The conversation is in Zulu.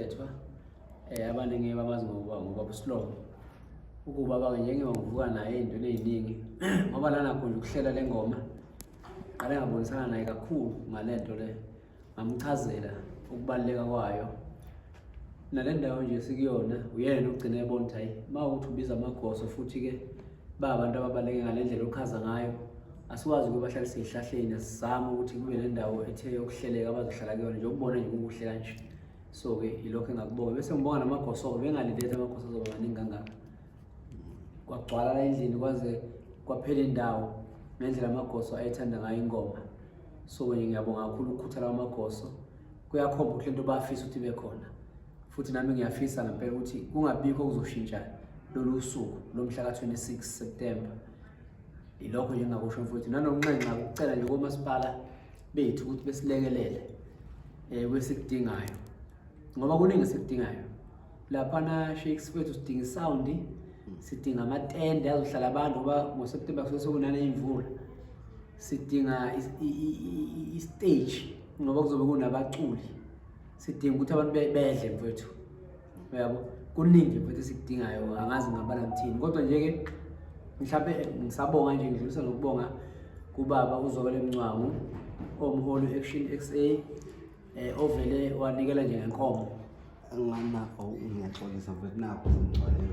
Mthethwa abaningi bamazi ngoba ngoba uSlomo ukuba bake njengoba ngivuka naye ey'ntweni ey'ningi ngoba lana khona ukuhlela le ngoma qale ngabonisana naye kakhulu ngale nto le ngamchazela ukubaluleka kwayo nale ndawo nje sikuyona uyena ogcina ebona ukuthi hayi uma ukuthi ubiza amagoso futhi-ke ba abantu ababaleke ngale ndlela ochaza ngayo asikwazi ukuba bahlalise ey'hlahleni asizame ukuthi kube nendawo ethe yokuhleleka abazohlala kuyona nje ukubona nje kukuhle kanje. So-ke yilokho engakubonga, bese ngibonga namagoso-ke, bengalindele amagoso azoba maningi kangaka. Kwagcwala la endlini kwaze kwaphela indawo ngendlela amagoso ayethanda ngayo ingoma. So-ke nje ngiyabonga kakhulu ukukhuthala kwamagoso, kuyakhomba ukuthi lento bafisa ukuthi ibe khona, futhi nami ngiyafisa ngempela ukuthi kungabikho okuzoshintsha lolu suku lomhla ka-26 September. Ilokho nje engingakusho mfowethu, nanokunxenxa ukucela nje komasipala bethu ukuthi besilekelele kwesikudingayo, ngoba kuningi esikudingayo laphana Shakes fethu. Sidinga isound, sidinga amatende azohlala abantu ngoba ngoSeptember kusuke sekunaney'mvula, sidinga i-stage ngoba kuzobe kunabaculi, sidinga ukuthi abantu bedle mfowethu, uyabo. Kuningi mfowethu esikudingayo, angazi ngabala ngithini, kodwa nje-ke mhlawumbe ngisabonga nje, ngidlulisa nokubonga kubaba uZokele Mncwango omholi we-Action XA ovele wanikela nje ngenkomo. Anganakho, ngiyaxolisa mfethu, nakho sengixolele.